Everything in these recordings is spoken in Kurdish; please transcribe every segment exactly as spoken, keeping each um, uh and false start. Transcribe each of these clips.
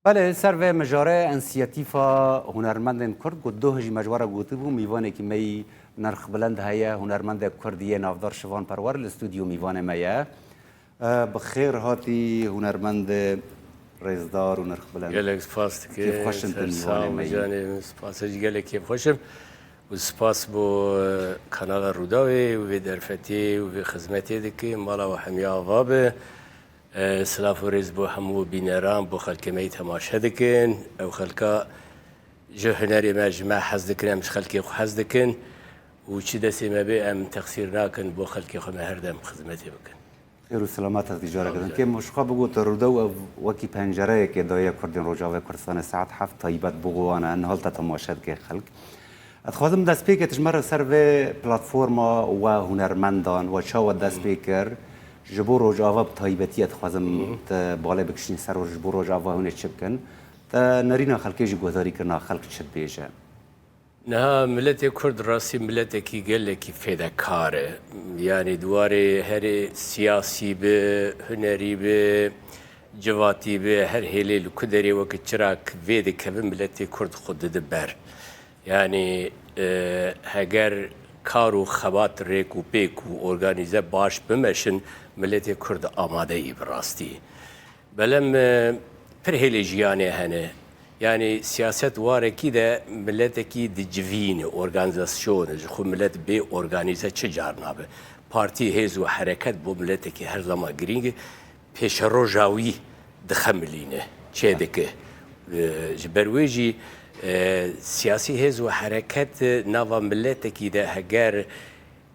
Belê, li ser vê mijarê însiyatîfa hunermendên Kurd ku doh jî me ji we re gotibû, mîvanekî me yî nirxbilend heye, hunermendek Kurd yê navdar Şivan Perwer li stûdyo mîvanê me ye. E, bi xêr hatî hunermend rêzdar û nirxbilend. Gelek spas dikim. Kêfxweş in tu mîvanê me yî. Spas, spas, ez jî gelek kêfxweş im. Û spas bo, e, kanala Rûdawê û vê derfetê û vê xizmetê dikim. Mala we hemiya ava be. E, silav û rêz bo hemû bîneran, bo xelkê me yî temaşe dikin. Ew xelka ji hunerê me, ji me hez dikin, em ji xelkê xwe hez dikin. Û çi destê me bê, em texsîr nakin, bo xelkê xwe me her dem xizmetê bikin. Xêr û selamet hevdî careke din. Kêm ji xwe bigot, Rûdaw ev wekî pencereyekê daye Kurdên Rojavayê Kurdistanê, saet heft taybet bû wan e, niha te temaşe dike xelk. Ez dixwazim destpêkê tu ji me re ser vê platforma we hunermendan, we çawa dest pê kir, ji bo Rojava bi taybetî ez dixwazim tu balê bikişînî ser ji bo Rojava hûn ê çi bikin. Te nerîna xelkê jî guhdarî kirina, xelk çi dibêje. Niha miletê Kurd rastî miletekî gelekî fêdekar e. Yanî di warê herê siyasî be, hunerî be, civatî be, her hêlê li ku derê weke çirak vê dikeve miletê Kurd xwe dide ber. Yanî, e, heger kar û xebat, rêk û pêk û organîze baş bimeşin, miletê Kurd amade yî bi rastî. Belem, e, pir hêlê jiyanê hene. Yanî siyaset warekî de miletekî dicivîne, organîzasyon e. Ji xwe milet bê organîze çi car nabe. Partî, hêz û hereket bo miletekî her zaman girîng e. Pêşeroja wî dixemilîne, çêdike. E, ji ber wê jî, e, siyasî hêz û hereket, e, nava miletekî de heger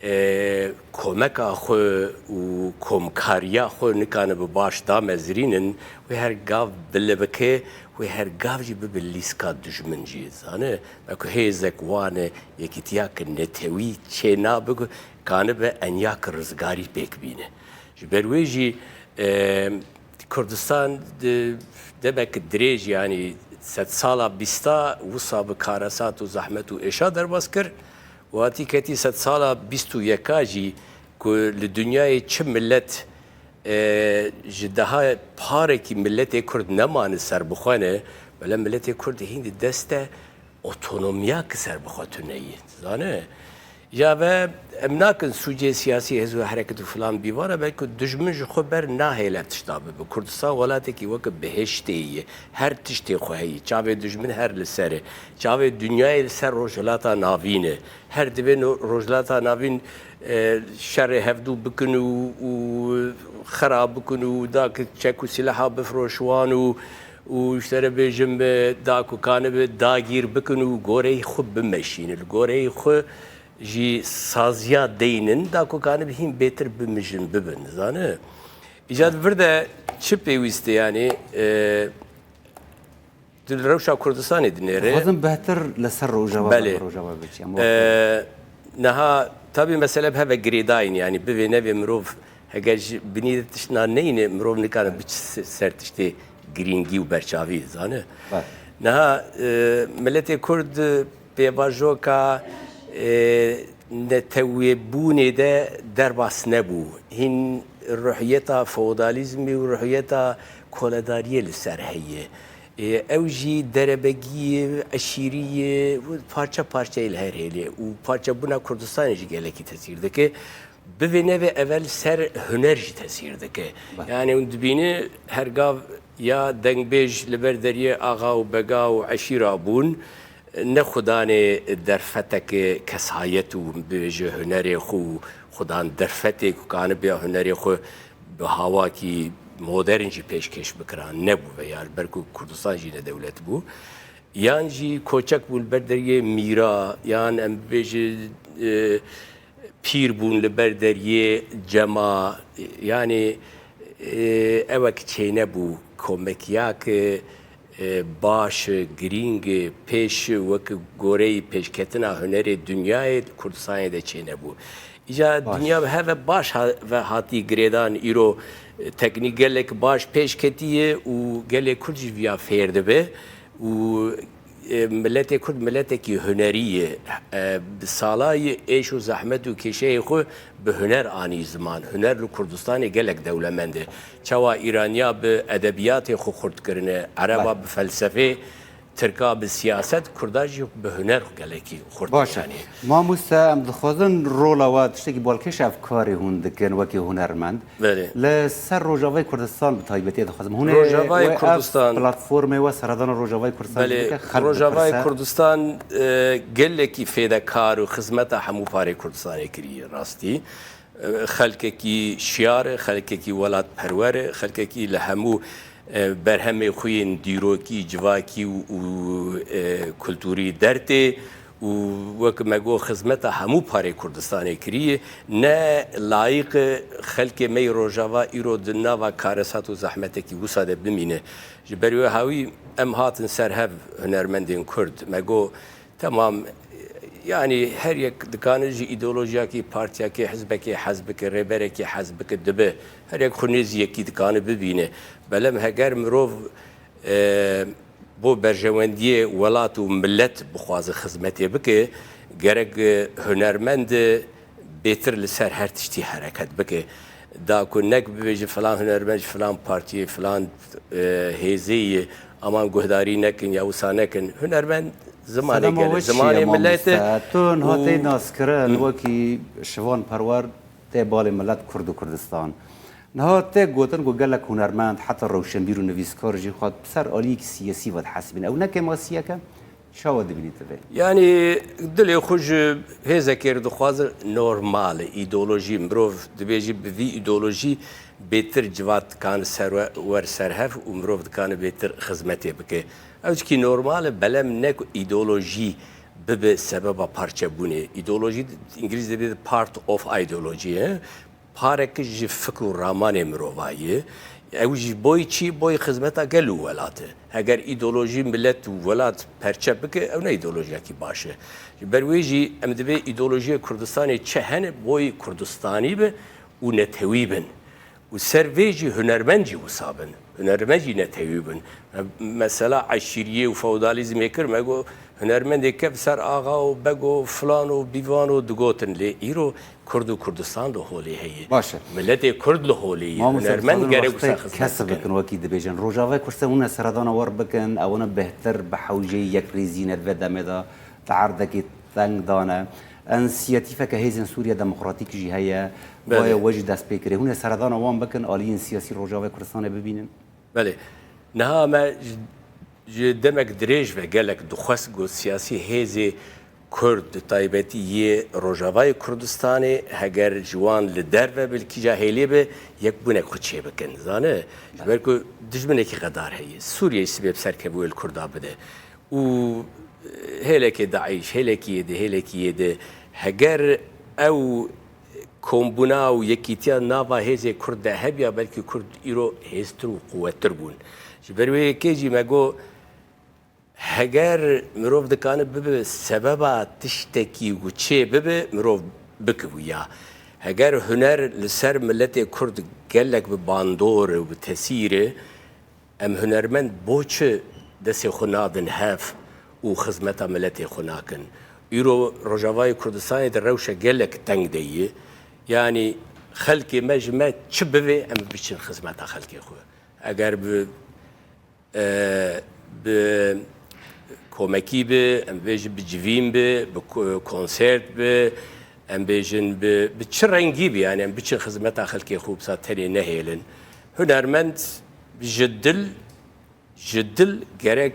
e, komeka xwe û komkariya xwe nikane bi baş damezirînin, wê her gav bilivike, wê her gav jî bibe lîska dijmin jî. Zane, me ku hêzek wane, yekîtiyake netewî çê nabe ku kanibe enyake rizgarî pêk bîne. Ji ber wê jî, e, Kurdistan di demeke dirêj, yanî sedsala bîsta wisa bi karesat û zehmet û êşa derbas kir. Û hatî ketî sedsala bîst û yeka jî ku li dinyayê çi milet, e, ji daha parekî miletê Kurd nemane serbixwe ne, bele miletê Kurd hîn di dest de otonomiya ki serbixwe tune ye. Zane? Ya ve em nakin sûcê siyasî, hêz û hereket û filan bîvan e, belkî dijmin ji xwe ber nahêle tişta bibe. Kurdistan welatekî weke bihiştê ye. Her tiştê xwe heye. Çavê dijmin her li ser e. Çavê dinyayê li ser Rojhilata Navîn e. Her divê no-, Rojhilata Navîn, e, şerê hevdû bikin û, û xera bikin û da ki çek û silaha bifroş wan û, û ji te re bêjim, e, da ku kanibe dagîr bikin û goreyê xwe bimeşînin. Li goreyê xwe jî saziya deynin, da ku kanibe hîn bêtir bimijin bibin. Zane? Îca di vir de çi pêwîst e, yanî, e, Tu li rewşa Kurdistanê dinêre. Dixwazim bihtir li ser Rojava, belê, Rojava biçî. Em, e, niha tabî mesele bi heve girêdayîn, yanî bivê nevê mirov heger ji binî de tiştna neyne, mirov nikane biçi se-, ser tiştê girîngî û berçavî, zane. Belê. Niha, e, miletê Kurd pêvajoka, e, netewêbûnê de derbas nebû. Hîn ruhiyeta feodalîzmê û ruhiyeta koledariyê li ser heye. Ê, ew jî derebegî ye, eşîrî ye, parçe parçe ye li her hêlê û parçebûna Kurdistanê jî gelekî tesîr dike. Bivê nevê evel ser huner jî tesîr dike. Belê. Yani hûn dibîne her gav ya dengbêj li ber deriyê axa û bega û eşîra bûn, ne xudanê derfetek kesayet û bêje hunerê xwe û xudan derfetê ku kanibê hunerê xwe bi hawakî modern jî pêşkêş bikiran nebû veya li ber ku Kurdistan jî ne dewlet bû. Yan jî koçek bû li ber deriyê mîra, yan em bibêjin, e, pîr bûn li ber deriyê cema. Yanî, e, ewek çênebû komekiyake, e, baş, girîng, pêş wek goreyî pêşketina hunerê dinyayê Kurdistanê de çênebû. Îca dinya bi heve baş ha-, ve hatî girêdan îro, e, teknîk gelek baş pêş ketiye û gelê Kurd jî viya fêr dibe û e, miletê Kurd miletekî hunerî ye. E, bi salayî êş û zehmet û kêşeyê xwe bi huner anî ziman. Huner li Kurdistanê gelek dewlemend e. Çawa Îraniya bi edebiyatê xwe xurt kirine, Ereba Belê. bi felsefê, Tirka bi siyaset, Kurda jî bi huner gelekî xurt Baş e. kirine. Mamoste, em dixwazin rola we tiştekî balkêş ev karê hûn dikin wekî hunermend. Belê. Li ser Rojavayê Kurdistan bi taybetî dixwazim. Hûn ê Rojavayê wê ev Kurdistan. platformê we seredana Rojavayê Kurdistanê Belê, bike, xelk Rojavayê bipirse. Kurdistan, e, gelekî fêdekar û xizmeta hemû parê Kurdistanê kiriye rastî. E, xelkekî şiyar e, xelkekî welatperwer e, xelkekî li hemû, e, berhemê xwe yên dîrokî, civakî û, û, e, kulturî dertê û wek me got xizmeta hemû parê Kurdistanê kiriye. Ne layiq e xelkê me yê Rojava îro di nava karesat û zehmetekî wisa de bimîne. Ji ber wê hawî em hatin ser hev hunermendên Kurd. Me got, temam, yanî her yek dikane ji îdeolojiyakî, partiyakê, hizbekê hez bike, rêberekê hez bike, dibe. Her yek xwe nêzî yekî dikane bibîne. Belem heger mirov, e, bo berjewendiyê welat û milet bixwaze xizmetê bike, gerek, e, hunermend bêtir li ser her tiştî hereket bike. Da ku nek bibêje filan hunermend ji filan partiyê, filan, e, hêzê ye, aman guhdarî nekin ya wisa nekin. Hunermend zimanê Sedema gel e, we çi ye, zimanê milet e. mamoste? Tu niha tê Û naskirin, Hı. wekî Şivan Perwer tê balê milet Kurd û Kurdistan. Niha tê gotin ku gelek hunermend, heta rewşenbîr û nivîskar jî xwe bi ser aliyekî siyasî vedihesibîne. Ew ne kêmasiyek e? Çawa dibînî tu vê? Yanî dilê xwe ji hêzekê re dixwaze normal e. Îdeolojî, mirov dibêjî bi vî îdeolojî bêtir civat dikane ser we-, wer ser hev û mirov dikane bêtir xizmetê bike. Ew çikî normal e, belem ne ku îdeolojî bibe sebeba parçebûnê. Îdeolojî, îngilîz dibêje part of ideology, he? Parek ji fikr û ramanê mirova ye. Ew ji boy çi? Boy xizmeta gel û welat e. Heger îdeolojî milet û welat perçe bike, ew ne îdeolojiyekî baş e. Ji ber wê jî em divê îdeolojiyê Kurdistanê çi hene, boy Kurdistanî be û netewî bin. Û ser vê jî hunermend jî wisa bin. Hunermend jî netewî bin. Em mesela eşîriyê û feodalîzmê kir, me got, hunermendê kev ser axa û beg û filan û bîvan û digotin. Lê îro Kurd û Kurdistan li holê heye. Baş e. Miletê Kurd li holê ye. Mamoste, Hunermend dixwazin gerek wisa wextê xizmet kesib bikin. bikin, wekî dibêjin. Rojavayê Kurdistan hûn ê seredana war bikin, ewana bêhtir bi hewceyî yekrêzî ne di vê demê de di erdekî teng de ne. Însiyatîfeke Hêzên Sûriya Demokratîk jî heye. Belê. Waya we jî dest pê kirê. Hûn ê seredana wan bikin, aliyên siyasî Rojavayê Kurdistanê bibînin? Belê. Niha me ji, ji demek dirêj ve gelek dixwest ku siyasî hêzê Kurd, bi taybetî yê Rojavayê Kurdistanê, heger ji wan li derve be, li kîja hêlê be, yekbûnek xwe çêbikin. Zane, ji ber ku dijminekî xedar heye. Sûriyeyê sibê bi ser kevûyê li Kurda bide. Û, e, hêlekê DAIŞ, hêlekî yê di, hêlekî yê di. Heger ew kombûna û yekîtiya nava hêzê Kurd de hebiya, belkî Kurd îro hêztir û quwettir bûn. Ji ber wê yekê jî me got, heger mirov dikane bibe sebeba tiştekî ku çê bibe, mirov bike wî ya. Heger huner li ser miletê Kurd gelek bi bandor e û bi tesîr e, em hunermend bo çi destê xwe nadin hev û xizmeta miletê xwe nakin? Îro Rojavayê Kurdistanê di rewşe gelek teng de ye. Yanî xelkê me ji me çi bivê, em biçin xizmeta xelkê xwe. Eger bi, e, bi komekî bi, em bêjin bi civîn bi, bi ko-, konsert bi, em bêjin bi, bi çi rengî bi, yanî em biçin xizmeta xelkê xwe, wisa tenê nehêlin. Hunermend ji dil, ji dil gerek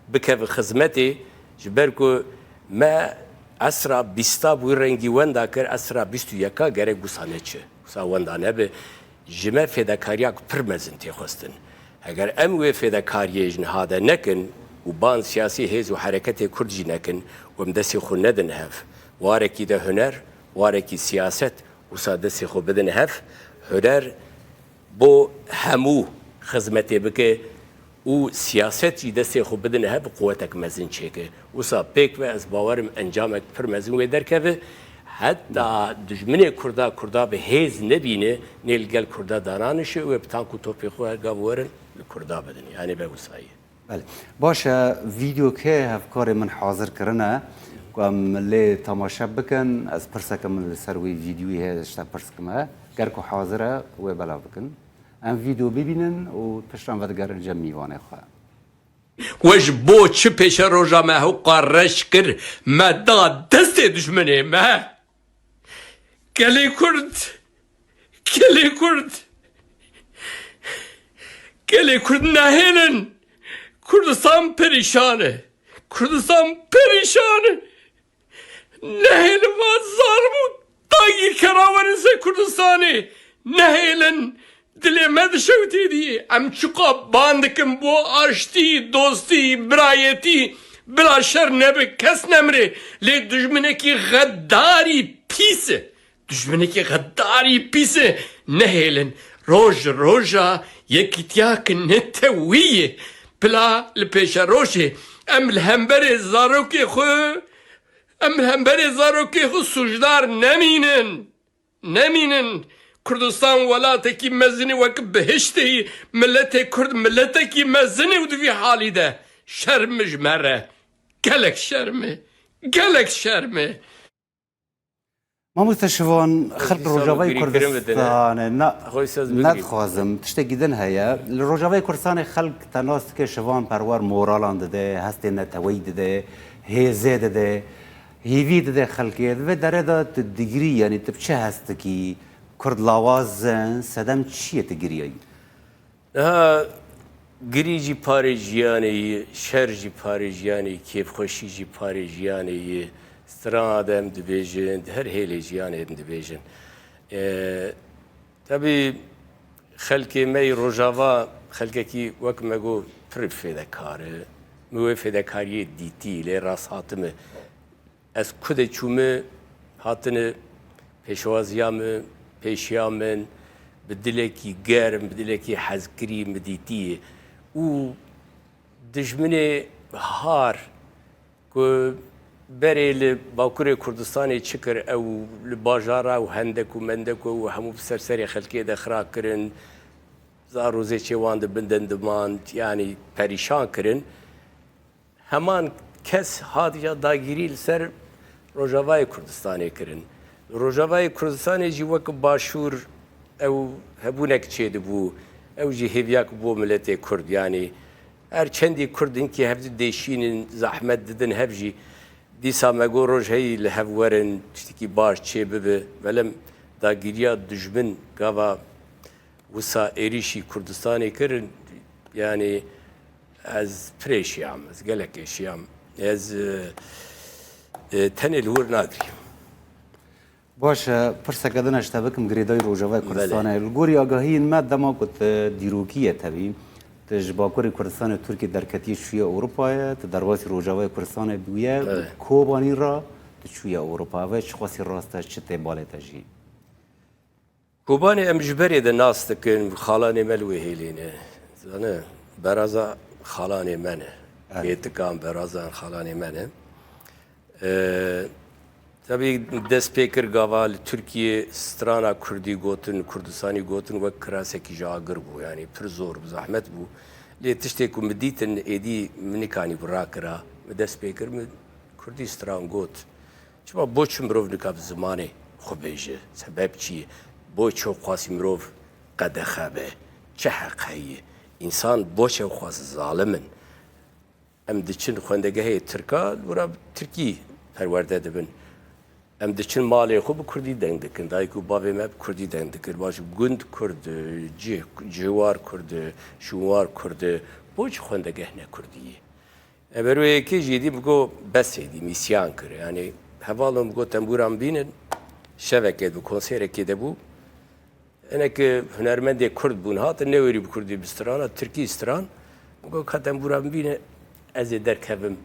bikeve xizmetê, ji ber ku me esra bîsta bi wî rengî wenda kir, esra bîst û yeka gerek wisa neçe, wisa wenda nebe. Ji me fêdekariyak pir mezin tê xwestin. Heger em wê fêdekariyê ji niha de nekin û ban siyasî hêz û hereketê Kurd jî nekin û em destê xwe nedin hev, warekî de huner, warekî siyaset, wisa destê xwe bidin hev, huner bo hemû xizmetê bike û siyaset jî destê xwe bidin hev, quwetek mezin çêke. Wisa pêk ve ez bawer im encamek pir mezin wê derkeve. Heta dijminê Kurda, Kurda bi hêz nebîne, nê li gel Kurda dananişe, wê bi tank û topê xwe her gav werin li Kurda bidin. Yanî be wisa ye. Belê. Baş e, vîdeo kê hevkarê min hazir kirine ku em lê temaşe bikin, ez pirseke min li ser wê vîdeoyê heye, ji te pirs kime. Ger ku hazir e, wê belav bikin. Em vîdeo bibînin û piştre em vedigerin cem mîvanê xwe. We ji bo çi pêşeroja me hewqa reş kir, me da destê dijminê me? Gelê Kurd, gelê Kurd, gelê Kurd nehêlin. Kurdistan perîşan e. Kurdistan perîşan e. Nehêlin van zalim û dagîrkera werin ser Kurdistanê. Nehêlin. Dilê me dişewitî dî. Em çiqa ban dikin bo aştî, dostî, birayetî, bila şer nebe, kes nemrê. Lê dijminekî xedarî pîs e. Dijminekî xedarî pîs e. Nehêlin. Roj roja yekîtiya ki netewî ye. Bila li pêşerojê. Em li hemberê zarokê xwe, em li hemberê zarokê xwe sûcdar nemînin. Nemînin. Kurdistan welatekî mezin e, wek bihiştê yî. Miletê Kurd miletekî mezin e û di vî halî de şerm e ji me re. Gelek şerm e. Gelek şerm e. Mamoste Şivan, xelk li Rojavayê Kurdistanê, na, nedixwazim, tiştekî din heye. Li Rojavayê Kurdistanê xelk te nas dike Şivan Perwer moralan dide, hestê neteweyî dide, hêzê dide, hêvî dide xelkê. Di vê derê de tu digirî, yanî tu bi çi hest dikî? Kurd lawaz in, sedem çi ye tu giriyayî? Niha girî jî parê jiyanê ye, şer jî parê jiyanê ye, kêfxweşî jî parê jiyanê ye, strana de em dibêjin, di her hêlê jiyanê em dibêjin. E, tabî xelkê me yê Rojava, xelkekî wek me got pir fêdekar e. Min wê fêdekariyê dîtî, lê rast hatime. Ez ku de çûme, hatine pêşwaziya min, pêşiya min, bi dilekî germ, bi dilekî hezkirî min dîtiye. Û dijminê har ku berê li Bakurê Kurdistanê çi kir, ew li bajara û hendek û mendek û hemû bi ser serê xelkê de xira kirin, zarozêçê wan di bin de dimand, yanî perîşan kirin. Heman kes hatiye dagirî li ser Rojavayê Kurdistanê kirin. Li Rojavayê Kurdistanê jî wek Başûr ew hebûnek çêdibû, ew jî hêviyak bo miletê Kurd. Yanî her çendî Kurd hinkî hev didêşînin, zehmet didin hev jî. Dîsa me got roj heyî li hev werin, tiştekî baş çê bibe. Belem dagiriya dijmin gava wisa êrîşî Kurdistanê kirin, yanî ez pir êşiyam, ez gelek êşiyam. Ez, e, e, tenê li wir nagirîm. Baş e, pirseke din ez ji te bikim, girêdayî Rojavayê Kurdistanê. Li gorî agahiyên me dema ku tu dîrokî ye tevî, tu ji Bakurê Kurdistanê Tirkiyê derketiye çûye Ewropayê, tu derbasî Rojavayê Kurdistanê bûye, Kobanî re tu çûye Ewropa. Ev çiqasî rast e, çi tê balê te jî? Kobanê em ji berê de nas dikin, xalanê me li wê hêlê ne. Zane, beraza xalanê me ne. Evet. Kêtikan, berazan xalanê me ne. Ee, tabii dest pê kir gava li Tirkiyê strana Kurdî gotin, Kurdistanî gotin wek kirasekî ji agir bû. Yanî pir zor bû, zehmet bû. Lê tiştê ku min dîtin êdî min nikanî bi rakira, min dest pê kir, min Kurdî stran got. Çima bo çi mirov nika bi zimanê xwe bêje? Sebeb çi ye? Bo çi xwasî mirov qedexe be? Çi heq heye? Însan bo çi xwasî zalim in? Em diçin xwendegehê Tirka, li wira bi Tirkî perwerde dibin. Em diçin malê xwe bi Kurdî deng dikin. Dayik û bavê me bi Kurdî deng dikir. Baş gund Kurd, cih, cihwar Kurd, şûnwar Kurd. Bo çi xwendegeh ne Kurdî ye? Eberûyekê jî dî bi got, bes êdî, mîsyan kir. Yanî hevalon bi got, tembûran bînin, şevekê bi konserekê de bû. Hinek hunermendê Kurd bûn, hatin newêrî bi Kurdî bistrana, Tirkî stran. Bi got, ka tembûran bîne, ez ê derkevim.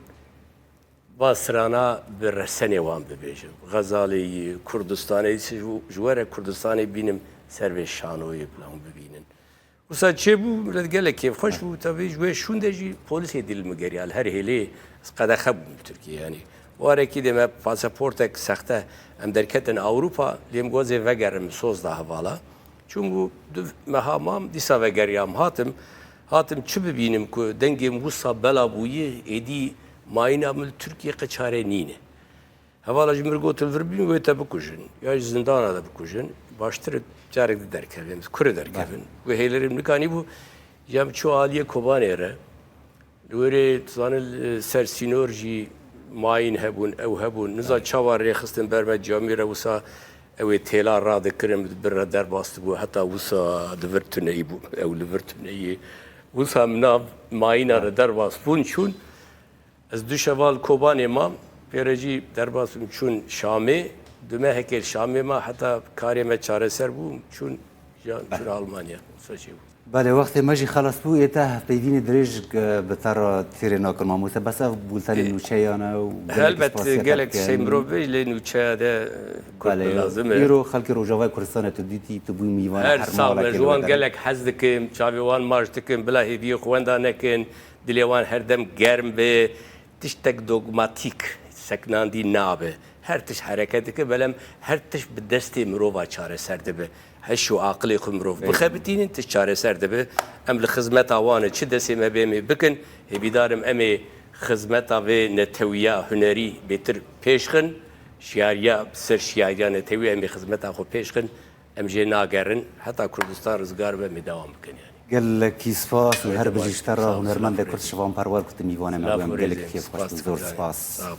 Va strana bi resenê wan bibêjim. Xezalê yî, Kurdistanê, ji, ji we re Kurdistanê bînim ser vê şanoyê plan bibînin. Wisa çêbû, millet gelek kêfxweş bû. Tabî ji wê şûn de jî polîsê dîl min geriya li her hêlê, ez qedexe bûm li Tirkiyê. Yanî warekî dê me pasaportek sexte, em derketin Ewropa, lê min got ez ê vegerim, min soz da hevala. Çûm û du meha mam, dîsa vegeriyam hatim. Hatim çi bibînim ku dengê min wisa bela bûye, êdî mayîna min li Tirkiyê qe çare nîne. Hevala ji min re gotin, vir bîn wê te bikujin. Ya ji zindana de bikujin. Baştir e carek di derkevin, kurê derkevin. Wê hêlerê min nikanî bû, ya min çû aliyê Kobanê re. Li wêrê, tu zanî, li ser sînor jî mayîn hebûn, ew hebûn. Niza çawa rêxistin ber me camî re wisa ew ê têla radikirin, bi re derbas dibû. Heta wisa di vir tuneyî bû. Ew li vir tuneyî. Wisa min nav mayîna re derbas bûn, çûn. Ez du şeva li Kobanê mam, pê re jî derbas bûm, çûn Şamê. Du mehekê li Şamê ma, heta karê me çareser bû, çûn, çûn Almanya. Wisa çê bû. Belê, wextê me jî xelas bû, ê te hevpeyvînê dirêj, e, bi te re têrê nakin mamoste. Bes ev bultenê Ê, nûçeya ne û gelekî Helbet spasiya te gelek dikin. Tiştê mirov bê, lê nûçeya de, e, kurt Belê, lazim e. Îro xelkê Rojavayê Kurdistanê tu dîtî, tu bûyî mîvana Her her sal me malekê ji wan de. Gelek hez dikim, çavê wan maç dikim, bila hêviyê xwe wenda nekin, dilê wan her dem germ be. Tiştek dogmatîk seknandî nabe. Her tişt hereket dike, belem her tişt bi destê mirova çareser dibe. Heş û aqilê xwe mirov bixebitînin, tişt çareser dibe. Em li xizmeta wan e, çi destê me bê em ê bikin. Hêvîdar im em ê xizmeta vê netewiya hunerî bêtir pêş xin. Şiyariya, ser şiyariya netewî em ê xizmeta xwe pêş xin. Em jê nagerin. Heta Kurdistan rizgar be, em ê dewam bikin yani. Gelekî spas û her bijî ji te re, hunermendê Kurd Şivan Perwer, ku tu mîvanê me bû. Em gelekî kêfxweş bûn. Zor spas. Sağ ol.